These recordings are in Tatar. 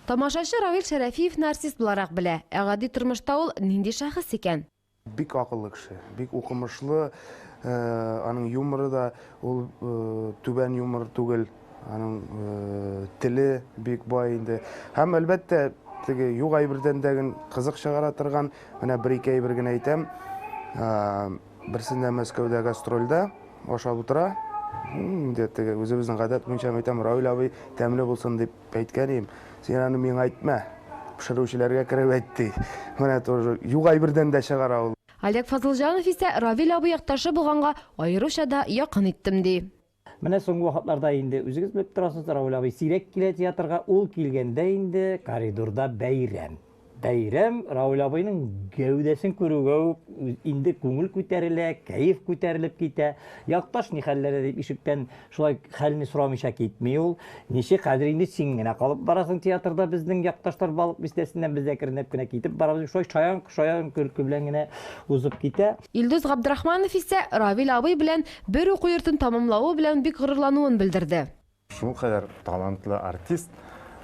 Тамашачы Равил Шәрәфиевны артист буларак белә, ә гади тормышта ул нинди шәхес икән? Бик акыллы кеше, бик укымышлы, аның юморы да ул түбән юмор түгел, аның теле бик бай инде. Һәм, әлбәттә, теге юк әйбердән дә кызык чыгара торган, менә бер-ике әйбер генә әйтәм. Берсендә Мәскәүдә гастрольдә ашап утыра. Инде теге үзебезнең гадәт буенча әйтәм, Равил абый, тәмле булсын дип Әйткән идем, син аны миңа әйтмә, пешерүчеләргә кереп әйт, ди. Менә тоже юк әйбердән дә чыгара ул. Олег Фазылҗанов исә Равил абый якташы булганга аеруча да якын иттем, ди. Менә соңгы вакытларда инде үзегез белеп торасыз, Равил абый сирәк килә театрга, ул килгәндә инде коридорда бәйрәм. Бәйрәм, Равил абыйның гәүдәсен күрүгә үк инде күңел күтәрелә, кәеф күтәрелеп китә. Якташ ни хәлләрдә дип ишектән шулай хәлне сорамыйча китми ул. Ничек хәзер инде син генә калып барасың театрда безнең якташлар Балык Бистәсеннән, без әкренләп кенә китеп барабыз дип шулай шаян шаян көлке белән генә узып китә. Илдус Габдрахманов исә Равил абый белән бер уку йортын тәмамлавы белән бик горурлануын белдерде. Шулкадәр талантлы артист,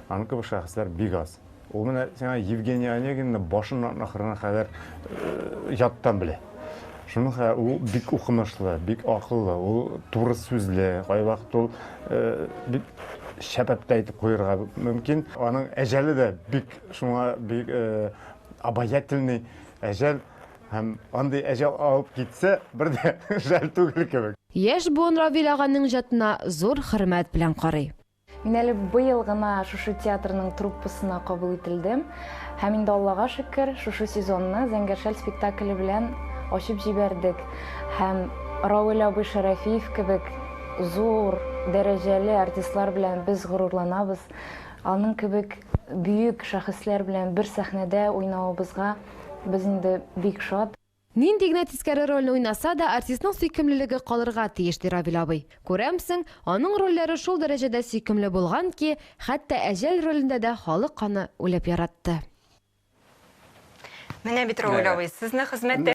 аның кебек шәхесләр бик аз. Ул менә сиңа Евгений Онегинны башыннан ахырына кадәр яттан белә. Шуның кадәр ул бик укымышлы, бик акыллы, ул туры сүзле, кайвакыт ул бик шәп тә әйтеп куерга мөмкин. Аның әҗәле дә бик шуңа бик обаятельный әҗәл. Һәм андый әҗәл алып китсә, бер дә жәл түгел кебек. Яшь буын Равил аганың иҗатына зур хөрмәт белән карый. Мин әле быел гына шушы театрның труппасына кабул ителдем. Һәм инде Аллага шөкер, шушы сезонны Зәңгәр шәл спектакле белән ачып җибәрдек. Һәм Равил абый Шәрәфиев кебек зур, дәрәҗәле артистлар белән без горурланабыз. Аның кебек бөек шәхесләр белән бер сәхнәдә уйнавыбызга Без инде бик шат. Нинди генә тискәре рольне уйнаса да, артистның сөйкемлелеге калырга тиеш, ди Равил абый. Күрәмсең, аның рольләре шул дәрәҗәдә сөйкемле булган ки, хәтта Әҗәл ролендә дә халык аны үлеп яратты. Менә бит, Равил абый, сезне хезмәттә.